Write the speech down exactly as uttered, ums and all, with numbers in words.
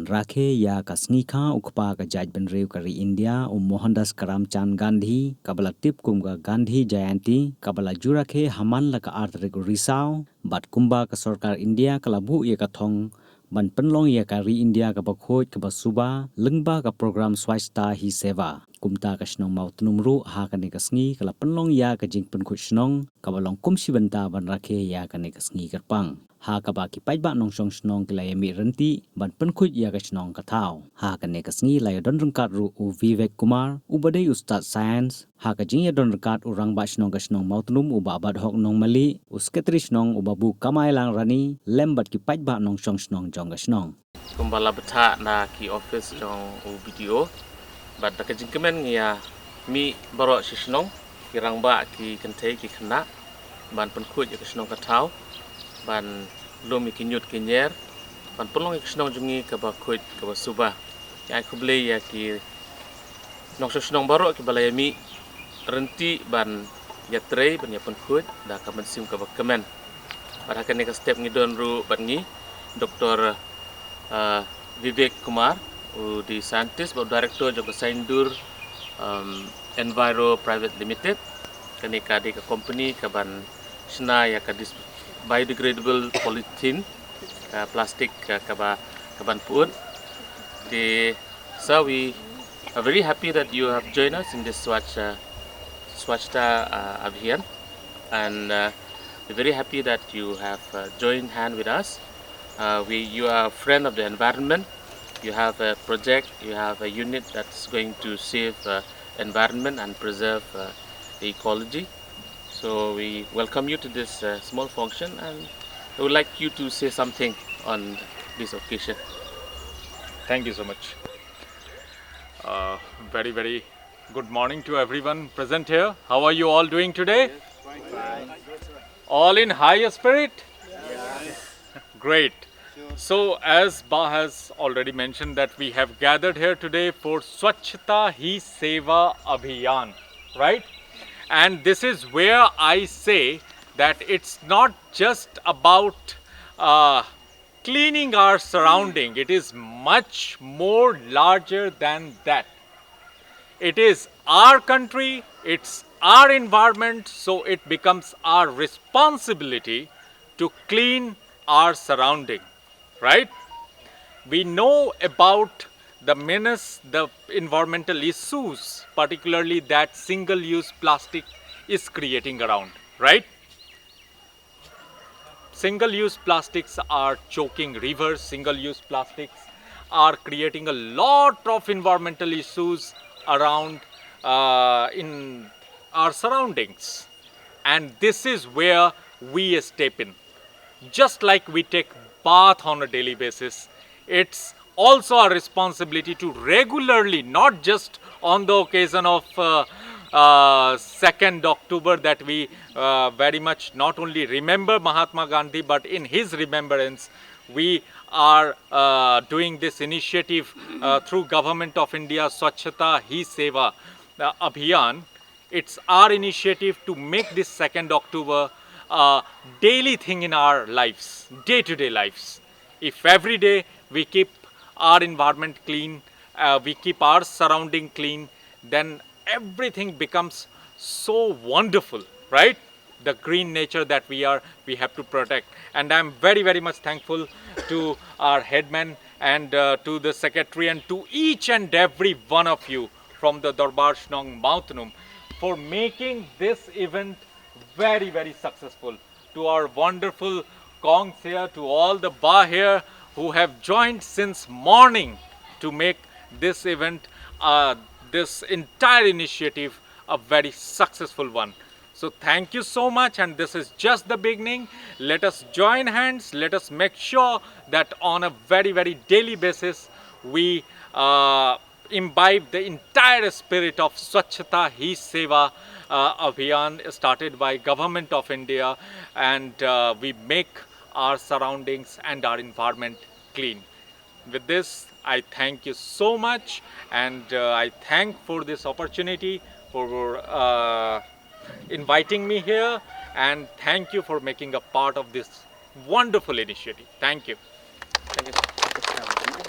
rakhe ïa ka sngi kha u kpa ka jaitbynriew ka ri India, u Mohandas Karamchand Gandhi, kaba la tip kum ka Gandhi Jayanti, kaba la ju rakhe ha man la ka ar tarik u Risaw, bad kumba ka sorkar India ka la buh ïa ka thong ban pynlong ïa ka ri India kaba khuid kaba suba lyngba ka program Swachhata Hi Seva. Kumta ka shnong Mawtnum ruh ha kane ka sngi ka la pynlong ïa ka jingpynkhuid shnong kaba long kum shi bynta ban rakhe ïa kane ka sngi kyrpang, ha kaba ki paidbah nongshong shnong ki la ïa mih ryntih ban pynkhuid ïa ka shnong ka thaw. Ha kane ka sngi la ïa don ryngkat ruh u Vivek Kumar, uba dei u stad science, ha ka jingïadon ryngkat u rangbah shnong ka shnong Mawtnum u Bah Badhok Nongmali, u sekretari shnong u Babu Kamailang Rani, lem bad ki paidbah nongshong shnong jong ka shnong. Kumba la bthah na ki office jong u B D O, bad da ka jingkmen ngi ïa mih baroh shi shnong, ki rangbah, ki kynthei, ki khynnah, ban pynkhuid ïa ka shnong ka thaw, ban lum ïa ki ñiut ki ñier, ban pynlong ïa ka shnong jong ngi kaba khuid kaba suba. Ngi ai khublei ïa ki nongshong shnong baroh kiba la ïa mih ryntih ban ïatrei ban ïa pynkhuid da ka mynsiem kaba kmen. Bad ha kane ka step ngi don ruh bad ngi Doktor, uh, Vivek Kumar, u dei scientist bad director jong ka Saindur, um, Enviro Private Limited. Kane ka dei ka company kaban shna ïa ka dis-, biodegradable polythene, ka plastic, ka, kaba, kaban pyut. Dei, sir, we are very happy that you have joined us in this Swachh, uh, Swachhata, uh, Abhiyan, and, uh, we're very happy that you have, uh, joined hand with us. Uh, we, you are a friend of the environment. You have a project, you have a unit that's going to save, uh, environment and preserve, uh, the ecology. So we welcome you to this, uh, small function, and I would like you to say something on this occasion. Thank you so much. Uh, very, very good morning to everyone present here. How are you all doing today? All in high spirit? Great. So, as Bah has already mentioned, that we have gathered here today for Swachhata Hi Seva Abhiyan, right? And this is where I say that it's not just about, uh, cleaning our surrounding. It is much more larger than that. It is our country, it's our environment, so it becomes our responsibility to clean our surrounding, right? We know about the menace the environmental issues, particularly that single-use plastic is creating around, right? Single-use plastics are choking rivers. Single-use plastics are creating a lot of environmental issues around, uh, in our surroundings. And this is where we step in. Just like we take bath on a daily basis, it's also our responsibility to regularly, not just on the occasion of, uh, uh, second October, that we, uh, very much not only remember Mahatma Gandhi, but in his remembrance, we are, uh, doing this initiative, uh, through Government of India Swachhata Hi Seva, uh, Abhiyan. It's our initiative to make this second October a daily thing in our lives, day-to-day lives. If every day we keep our environment clean, uh, we keep our surrounding clean, then everything becomes so wonderful, right? The green nature that we are, we have to protect. And I'm very, very much thankful to our headman and, uh, to the secretary and to each and every one of you from the Dorbar Shnong Mawtnum for making this event very, very successful. To our wonderful Kongs here, to all the Bah here who have joined since morning to make this event, uh, this entire initiative, a very successful one. So thank you so much, and this is just the beginning. Let us join hands, let us make sure that on a very, very daily basis, we, uh, imbibe the entire spirit of Swachhata Hi Seva, uh, Abhiyan started by Government of India, and, uh, we make our surroundings and our environment clean. With this, I thank you so much, and, uh, I thank for this opportunity, for, uh, inviting me here, and thank you for making a part of this wonderful initiative. Thank you. Thank you, sir.